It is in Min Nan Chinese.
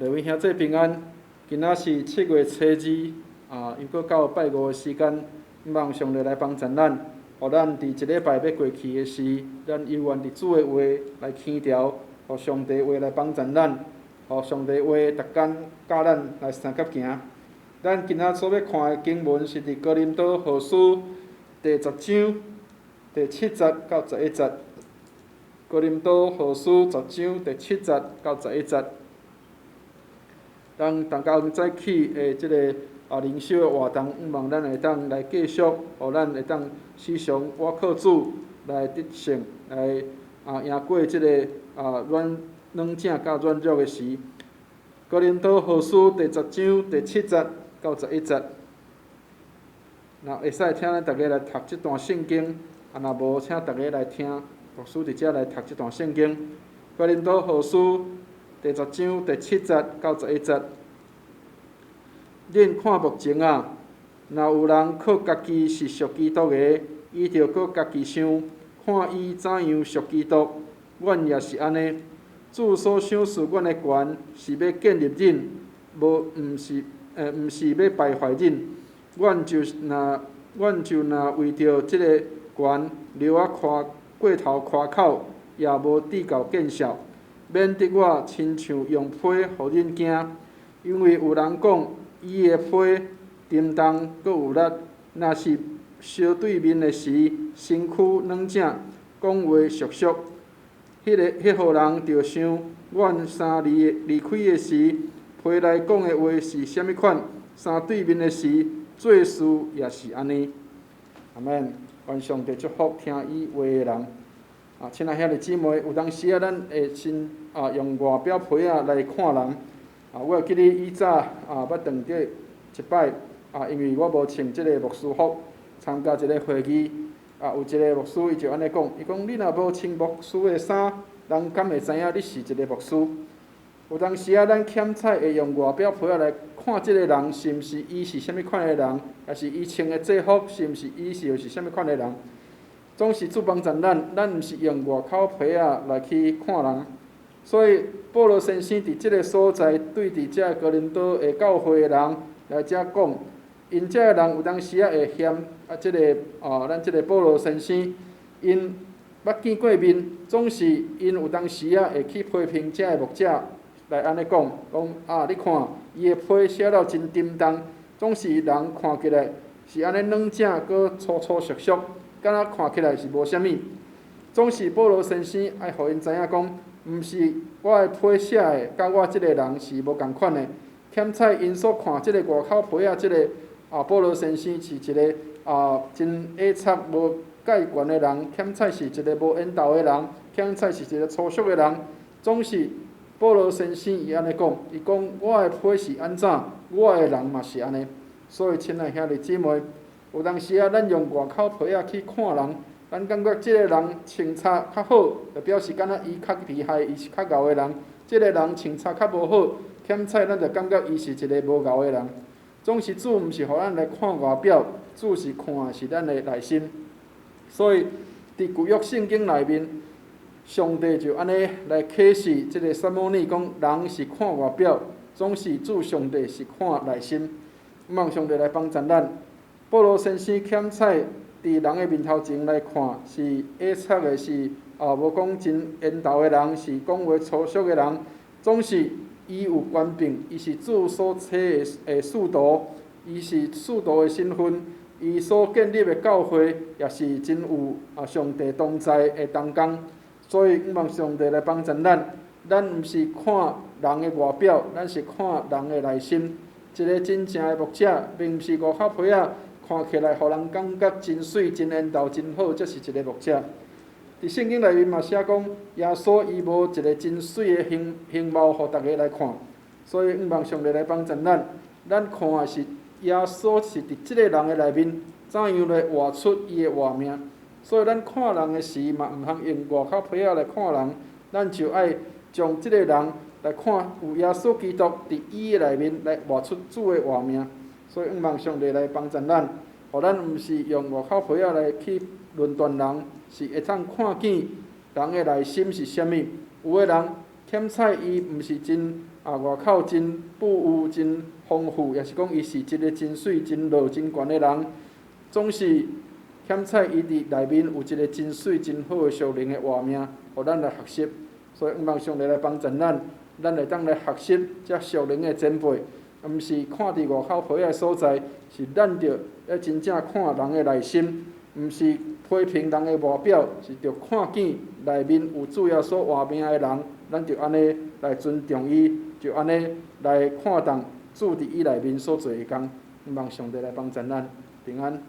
各位兄弟平安，今仔是7月初2，啊，又閣到拜五的時間，望上帝來幫助咱，予咱佇一禮拜欲過去的時，咱猶原佇主的話來輕調，予上帝話來幫助咱，予上帝話逐工教咱來相佮行。咱今仔所欲看的經文是佇哥林多後書第十章第七節到十一節。哥林多後書十章第七節到十一節。咱逐工早起的這个靈修的活動，向望咱會當來繼續，予咱會當時常倚靠主來得勝，來贏過這個軟軟正佮軟弱的時。哥林多後書第十章第七節到十一節，若會使請咱逐家來讀這段聖經，若無請逐家來聽，牧師佇遮來讀這段聖經。哥林多後書第十章第七節到十一節，恁看目前啊，若有人靠家己是屬基督的，伊著閣家己想，看伊怎樣屬基督。阮也是按呢。主所賞賜阮的權，是欲建立恁，無毋是，毋是欲敗壞恁。阮就若為著這个權，流啊誇過頭誇口，也無至夠見笑。免得我親像用批予恁驚，因為有人講伊的批沉重閣有力，若是相對面的時，身軀軟正，講話俗俗。彼號人就想，阮三離開的時，批內講的話是啥物款；三對面的時，做事也是按呢。阿們，願上帝祝福聽伊話的人。親愛兄弟姊妹，有當時啊，咱會先用外表皮仔來看人。我會記得以早捌當著一擺，因為我無穿這个牧師服參加一个會議，有一个牧師伊就按呢講，伊講你若無穿牧師的衫，人敢會知影你是一个牧師？有當時啊，咱欠彩會用外表皮仔來看這个人是毋是伊是啥物款的人，抑是伊穿的制服是毋是伊是又是啥物款的人？總是主幫助咱，咱毋是用外口皮仔來去看人。所以保羅先生佇這个所在對佇遮哥林多的教會的人來遮講，𪜶遮的人有當時仔會嫌這个咱這个保羅先生，𪜶捌見過面，總是𪜶有當時仔會去批評遮的牧者來按呢講，講啊，你看伊的批寫了真沉重，總是人看起來是按呢軟正，閣粗粗俗俗。敢若看起來是無啥物，總是保羅先生愛予𪜶知影講，毋是我的批寫的，佮我這个人是無仝款的。欠彩𪜶所看這个外口皮仔，這个保羅先生是一个真矮插無蓋懸的人，欠彩是一个無緣投的人，欠彩是一个粗俗的人。總是保羅先生伊按呢講，伊講我的批是按怎，我的人嘛是按呢。所以，親愛兄弟姊妹，有當時啊，咱用外口皮仔去看人，咱感覺這个人穿插較好，就表示敢若伊較厲害，伊是較𠢕的人；這个人穿插較無好，欠彩咱就感覺伊是一个無𠢕的人。總是主毋是予咱來看外表，主是看的是咱的內心。所以，佇舊約聖經內面，上帝就按呢來啟示這个撒母耳講，人是看外表，總是主上帝是看內心。望上帝來幫助咱。保羅先生欠彩佇人的面頭前來看是矮插的，是無講真緣投的人，是講話粗俗的人，總是伊有權柄，伊是主所差的使徒，伊是使徒的身份，伊所建立的教會也是真有上帝同在的同工，所以向望上帝來幫助咱，咱毋是看人的外表，咱是看人的內心。一个真正的牧者，並毋是外口皮仔。看起來，予人感覺真媠、真緣投、真好，才是一个牧者。佇聖經內面嘛寫講，耶穌伊無一个真媠的形貌，予逐家來看。所以，向望上帝來幫助咱，咱看的是耶穌是佇這个人的內面，怎樣來活出伊的活命。所以，咱看人的時嘛，毋通用外口皮仔來看人，咱就愛將這个人來看，有耶穌基督佇伊的內面來活出主的活命。所以，向望上帝來幫助咱，予咱毋是用外口皮仔來去論斷人，是會當看見人的內心是啥物。有的人欠彩伊毋是真外口真富有、真豐富，抑是講伊是一个真媠、真老、真懸的人，總是欠彩伊佇內面有一个真媠、真好的屬靈的活命，予咱來學習。所以，向望上帝來幫助咱，咱會當來學習這屬靈的前輩，毋是看佇外口皮的所在，是咱著愛真正看人的內心，毋是批評人的外表，是著看見內面有主耶穌活命的人，咱就按呢來尊重伊，就按呢來看重主佇伊內面所做的工。向望上帝來幫助咱，平安。